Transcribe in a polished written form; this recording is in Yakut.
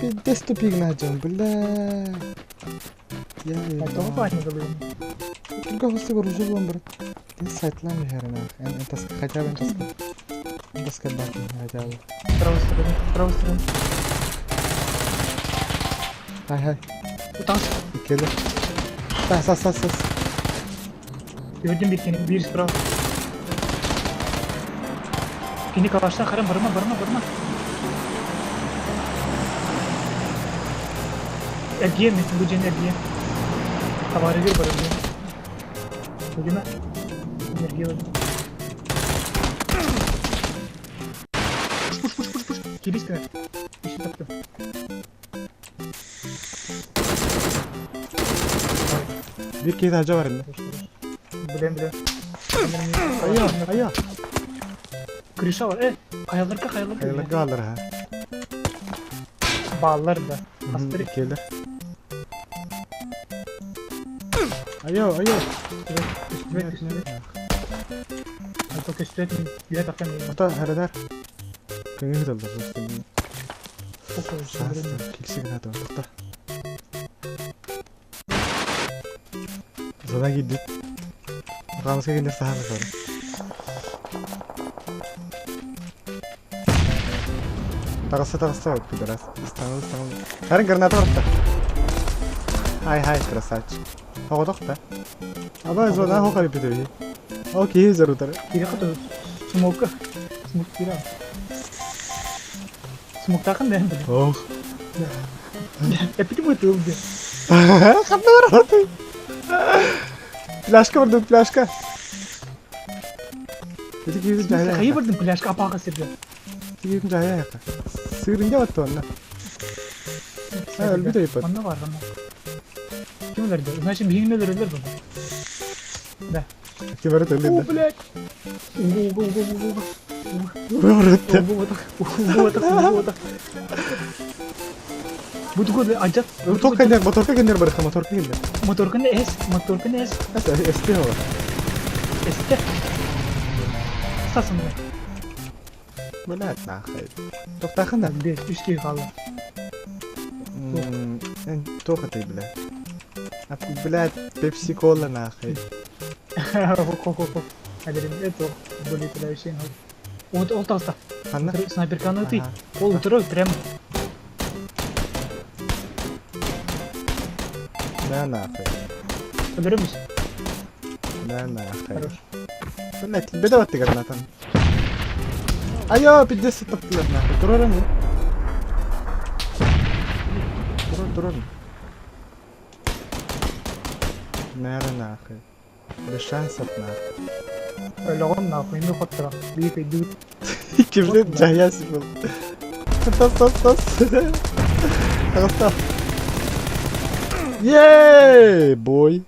Пиздец тупик наһдьан, бля. Я Тоҕо паникалыыбын? Только хосты оружие булан баран. Ты сайтлан үһәрен эн таска хотя бы эн таска. Эн таска бар хотя бы. Правой стороны, правой стороны. Хай хай. Утас. Иккиэлэр. Тас тас тас тас. Gördüm bir kere, bir справа. Кини калашта харам барма, барма, барма. Эргиэ мен, бу дьиэн эргиэ. Табаарыгыр бар эргиэ. Бүгүмэ. Эргиэ бар. Пуш, пуш, пуш, пуш, пуш. Кирис кынар. Еще таптым. Биир киһи таһдьа бар иннэ. Билэн билэн. Айа, айа. Крыша бар. Э, хайаларга хайаларга. Хайаларга бааллар аха. Бааллар да. Хастар Иккиэлэр. Айо, айо. Көстүбэт, көстүбэт. Ато көстүбэт мин үһэ тахсан Ата харадар. Көҥүл ыталлар. Килси гына тоқта. Зона киирдит. Хаамыска кинилэр саһан сары. Таҕыста таҕыста пидорас. Ыстаҥыл ыстаҥыл. Харин граната барта. Хай хай красавчик. Оҕотох да. Аба зона хо хариппит О киһи зарутар. Киһи хото смока. Смок кира. Смоктаахын да Ох. Эпити бу тыл де. Ханна бараты. Пляшка бардым, пляшка. Ити киһи жайа. Хайы бардым пляшка апаға сирге. Ити киһи жайа яка. Сырынга батты онна. Өлбүт өйпөт. Онно бар, онно. Ким өлөрдө? Значит, биһигини өлөрөллөр бу. Да. Ким өрөт О, өллүн да. блядь. Угу, угу, угу, угу, угу. Өрөттө. Угу, угу, угу, угу. Бу тугу ажат. Моторка кендер, моторка кендер барыха, моторка кендер. Моторканы эс, моторканы эс. Эс, эсте ола. Эсте. Сасымны. Блядь, нахуй. Тоқтақын да. Бес, үч киһи хаалла. Эн тоқ ты, блядь. А, блядь, пепси-кола нахуй. Хо-хо-хо. Адерин, это более подающий. Вот ол таста. Ханна? Снайперканы ты. Ол утыры прям. Да нахуй. Өлөрөмүз. Да нахуй. Хорош. Блядь, беде батты гранатан. Айо, пиздец таптылар нахуй. Турар аны. Турар, турар. Наверное, нахуй. Без шансов нахуй. Өлөҕүн нахуй, инде хоттора. Биир өйдүүр. Кимден жаяс был. Тас, тас, тас. Тас, тас. Ей, бой.